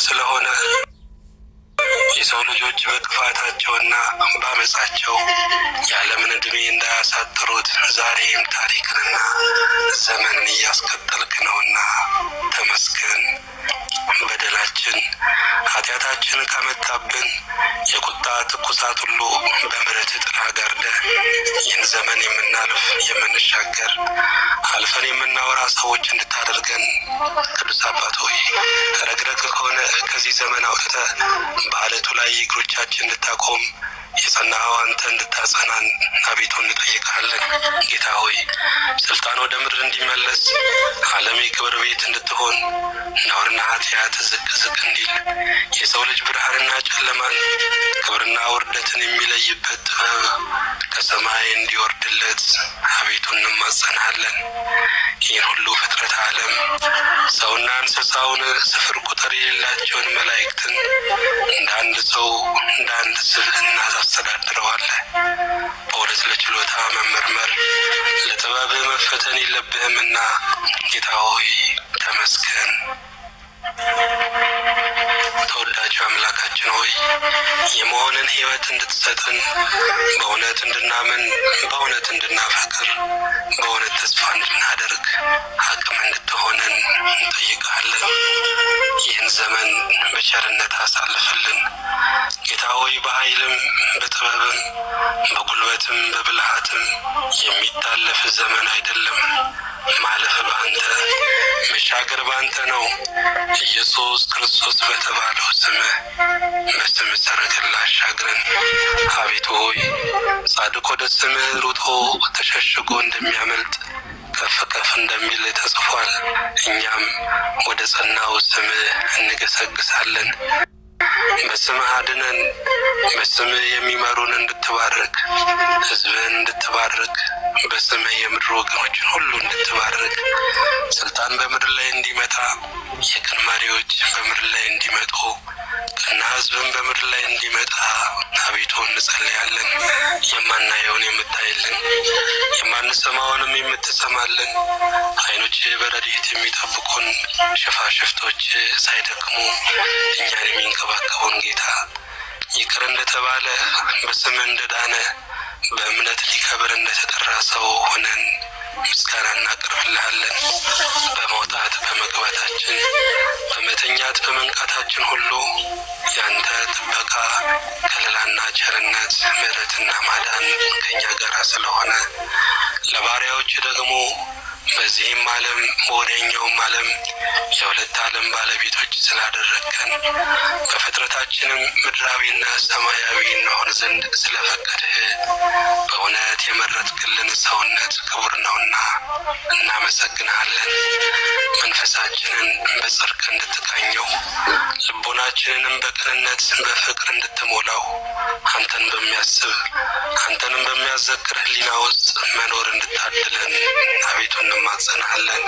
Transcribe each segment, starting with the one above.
ስለሆነ የሰው ልጆች በክፋታቸውና ባመፃቸው የዓለምን ዕድሜ እንዳያሳጥሩት ዛሬም ታሪክንና ዘመንን እያስቀጠልክ ነውና ተመስገን። በደላችን ኃጢአታችን ካመጣብን የቁጣ ትኩሳት ሁሉ በምሕረት ጥላ ጋርደህ ይህን ዘመን የምናልፍ የምንሻገር አልፈን የምናወራ ሰዎች እንድታደርገን ቅዱስ አባት ሆይ ረግረግ ከሆነ ከዚህ ዘመን አውጥተህ በአለቱ ላይ እግሮቻችን እንድታቆም የጸናኸው አንተ እንድታጸናን አቤቱ እንጠይቃለን። ጌታ ሆይ ስልጣን ወደ ምድር እንዲመለስ ዓለም የክብር ቤት እንድትሆን ነውርና ኃጢአት ዝቅ ዝቅ እንዲል የሰው ልጅ ብርሃንና ጨለማን ክብርና ውርደትን የሚለይበት ጥበብ ከሰማይ እንዲወርድለት አቤቱ እንማጸናለን። ይህን ሁሉ ፍጥረት ዓለም ሰውና እንስሳውን ስፍር ቁጥር የሌላቸውን መላእክትን እንደ አንድ ሰው እንደ አንድ ስብዕና ታስተዳድረዋለህ። በእውነት ለችሎታ መመርመር ለጥበብ መፈተን የለብህምና ጌታ ሆይ ተመስገን። ተወዳጁ አምላካችን ሆይ የመሆንን ሕይወት እንድትሰጥን በእውነት እንድናምን በእውነት እንድናፈቅር በእውነት ተስፋ እንድናደርግ አቅም እንድትሆነን እንጠይቃለን። ይህን ዘመን በቸርነት አሳልፍልን ጌታ ሆይ። በኃይልም በጥበብም በጉልበትም በብልሃትም የሚታለፍ ዘመን አይደለም። ማለፍ በአንተ መሻገር በአንተ ነው። ኢየሱስ ክርስቶስ በተባለው ስምህ በስምህ ሰረገላ አሻግረን። አቤቱ ሆይ ጻድቅ ወደ ስምህ ሩጦ ተሸሽጎ እንደሚያመልጥ ከፍ ከፍ እንደሚል ተጽፏል። እኛም ወደ ጸናው ስምህ እንገሰግሳለን። በስምህ አድነን። በስምህ የሚመሩን እንድትባርክ፣ ሕዝብህን እንድትባርክ፣ በስምህ የምድር ወገኖችን ሁሉ እንድትባርክ፣ ስልጣን በምድር ላይ እንዲመጣ፣ የቅን መሪዎች በምድር ላይ እንዲመጡ፣ ቀና ሕዝብን በምድር ላይ እንዲመጣ አቤቱ እንጸልያለን። የማናየውን የምታይልን፣ የማንሰማውንም የምትሰማልን፣ ዓይኖች በረድኤት የሚጠብቁን፣ ሽፋሽፍቶች ሳይደክሙ እኛን የሚንከባከቡን ጌታ ይቅር እንደተባለ በስምህ እንደዳነ በእምነት ሊከብር እንደተጠራ ሰው ሆነን ምስጋና እናቀርብልሃለን። በመውጣት በመግባታችን፣ በመተኛት በመንቃታችን ሁሉ ያንተ ጥበቃ ከለላና ቸርነት ምሕረትና ማዳን ከኛ ጋር ስለሆነ ለባሪያዎች ደግሞ በዚህም ዓለም በወዲያኛውም ዓለም የሁለት ዓለም ባለቤቶች ስላደረግከን በፍጥረታችንም ምድራዊና ሰማያዊ እንሆን ዘንድ ስለፈቀድህ በእውነት የመረጥክልን ሰውነት ክቡር ነውና እናመሰግንሃለን። መንፈሳችንን በጽድቅ እንድትቃኘው ልቦናችንንም በቅንነት በፍቅር እንድትሞላው አንተን በሚያስብ አንተንም በሚያዘክር ሕሊና ውስጥ መኖር እንድታድለን አቤቱ እንማጸናለን።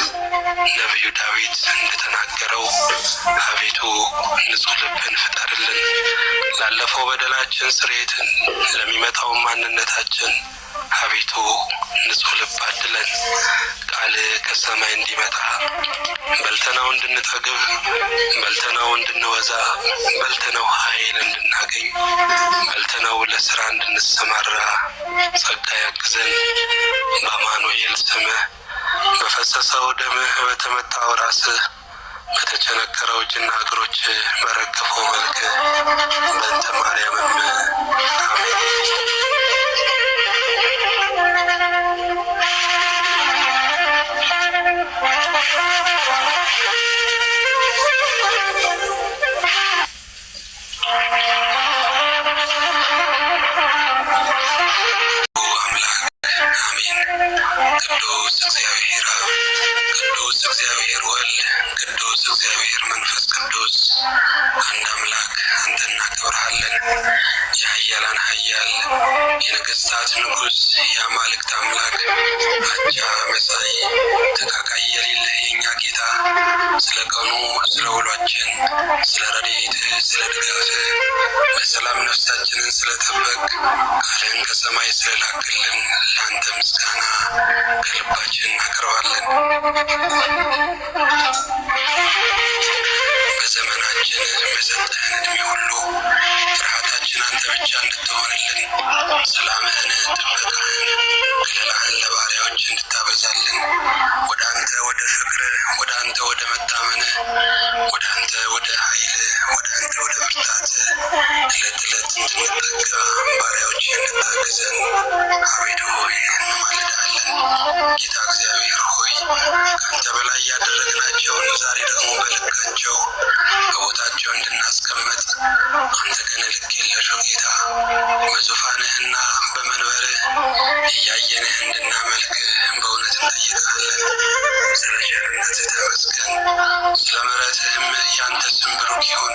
ነቢዩ ዳዊት እንደተናገረው አቤቱ ንጹሕ ልብን ፍጠርልን፣ ላለፈው በደላችን ስርየትን፣ ለሚመጣው ማንነታችን አቤቱ ንጹሕ ልብ አድለን። ቃል ከሰማይ እንዲመጣ በልተናው እንድንጠግብ፣ በልተናው እንድንወዛ፣ በልተናው ኃይል እንድናገኝ፣ በልተናው ለስራ እንድንሰማራ ጸጋ ያግዘን። በአማኑኤል ስምህ በፈሰሰው ደምህ በተመታው ራስህ በተቸነከረው እጅና እግሮች በረገፈው መልክ በእንተ ማርያምም አሜን። አምላክ አሜን። ቅዱስ እግዚአብሔር አብ፣ ቅዱስ እግዚአብሔር ወልድ፣ ቅዱስ እግዚአብሔር መንፈስ ቅዱስ አንድ አምላክ አንተ እናከብርሃለን። የኃያላን ኃያል የነገስታት ንጉሥ የአማልክት አምላክ አቻ መሳይ ተካካይ የሌለህ የእኛ ጌታ ስለ ቀኑ ስለ ውሏችን ስለ ረድኤትህ ስለ ድጋፍህ በሰላም ነፍሳችንን ስለጠበቅ ቃልህን ከሰማይ ስለላክልን ለአንተ ምስጋና ከልባችን እናቀርባለን። በዘመናችን በዘመናችን በሰጠህን ዕድሜ ሁሉ ፍርሃታችን አንተ ብቻ እንድትሆንልን፣ ሰላምህን፣ ጥበቃህን፣ ከለላህን ለባሪያዎች እንድታበዛልን፣ ወደ አንተ ወደ ፍቅር፣ ወደ አንተ ወደ መታመንህ፣ ወደ አንተ ወደ ኃይል፣ ወደ አንተ ወደ ብርታት ዕለት ዕለት እንድንጠጋ ባሪያዎች እንድታግዘን አቤቱ ሆይ እንማልድሃለን። ጌታ እግዚአብሔር ሆይ፣ ከአንተ በላይ ያደረግናቸውን ዛሬ ደግሞ በልካቸው በቦታቸው እንድናስቀምጥ፣ አንተ ግን ልክ የለሹ ጌታ በዙፋንህና በመንበርህ እያየንህ እንድናመልክ በእውነት እንጠይቅሃለን። ስለ ቸርነትህ ተመስገን፣ ስለ ምሕረትህም ያንተ ስም ብሩክ ይሁን።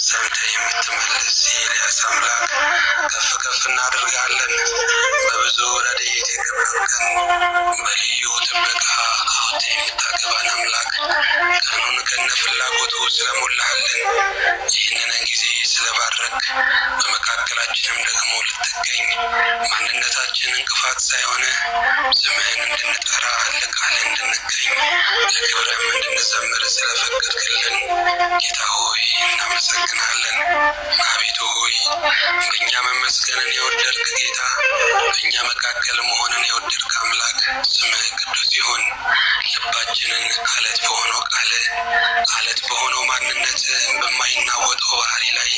ሰምተህ የምትመልስ የኤልያስ አምላክ ከፍ ከፍ እናደርግሃለን። በብዙ ረድኤት የከበብከን፣ በልዩ ጥበቃ አውጥተህ የምታገባን አምላክ፣ ቀኑን ከነ ፍላጎቱ ስለሞላህልን፣ ይህንን ጊዜ ስለባረክ፣ በመካከላችንም ደግሞ ልትገኝ ማንነታችን እንቅፋት ሳይሆን ስምህን እንድንጠራ፣ ለቃልህ እንድንገኝ፣ ለክብርህም እንድንዘምር ስለፈቀድክልን ጌታ ሆይ እናመሰግናለን። አቤቱ ሆይ፣ በእኛ መመስገንን የወደድክ ጌታ፣ በእኛ መካከል መሆንን የወደድክ አምላክ ስምህ ቅዱስ ይሁን። ልባችንን አለት በሆነው ቃልህ፣ አለት በሆነው ማንነት፣ በማይናወጠው ባህሪ ላይ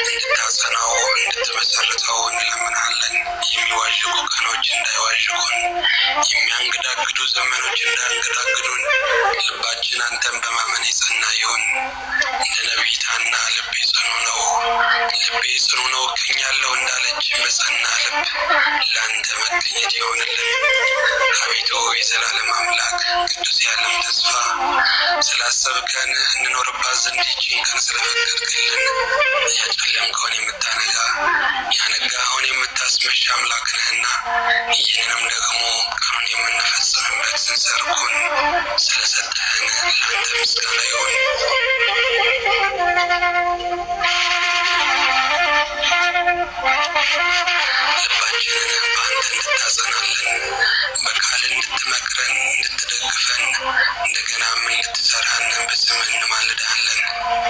እንድታጸናው እንድትመሰርተው እንለምናለን። የሚዋዥቁ ቀኖች እንዳይዋዥቁን፣ የሚያንገዳግዱ ዘመኖች እንዳያንገዳግዱን ልባችን አንተን በማመን የጸና ይሁን። እንደ ነቢይት ሐና ልቤ ጽኑ ነው፣ ልቤ ጽኑ ነው እገኛለሁ እንዳለች በጸና ልብ ለአንተ መገኘት ይሆንልን። አቤቱ የዘላለም አምላክ፣ ቅዱስ የዓለም ተስፋ፣ ስላሰብከን እንኖርባት ዘንድ ይህችን ቀን ስለፈቀድክልን፣ ያጨለምከውን የምታነጋ፣ ያነጋኸውን የምታስመሽ አምላክ ነህና ይህንንም ደግሞ ቀኑን የምንፈጽምበትን ሰርኩን ስለሰጠህን ለአንተ ምስጋና ይሁን። ልባችንን በአንተ እንድታጸናልን፣ በቃል እንድትመክረን፣ እንድትደግፈን፣ እንደገናም እንድትሰራን በስምህ እንማልድሃለን።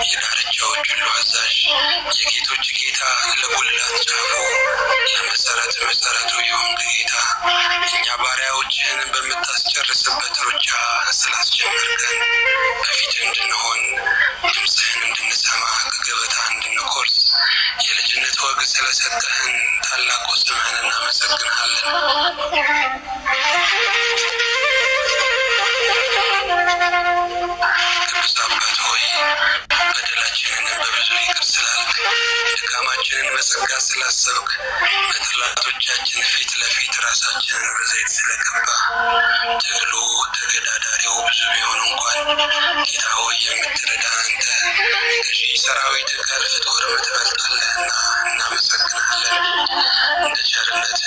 የዳርቻዎች ሁሉ አዛዥ፣ የጌቶች ጌታ፣ ለጉልላት ጫፉ ለመሰረት መሰረቱ የሆንክ ጌታ፣ እኛ ባሪያዎችህን በምታስጨርስበት ሩጫ ስላስጀመርከን፣ በፊትህ እንድንሆን፣ ድምፅህን እንድንሰማ፣ ከገበታ እንድንቆርስ የልጅነት ወግ ስለሰጠህን ታላቁ ስምህን እናመሰግንሃለን። ቅዱስ አባት ሆይ፣ በደላችንን በብዙ ይቅር ስላልክ፣ ድካማችንን በጸጋ ስላሰብክ፣ በጠላቶቻችን ፊት ለፊት ራሳችንን በዘይት ስለቀባ፣ ትግሉ ተገዳዳሪው ብዙ ቢሆን እንኳን ጌታ ሆይ የምትረዳን አንተ ከሺህ ሰራዊት ከእልፍ ጦርም ትበልጣለህና እናመሰግንሃለን። እንደ ቸርነት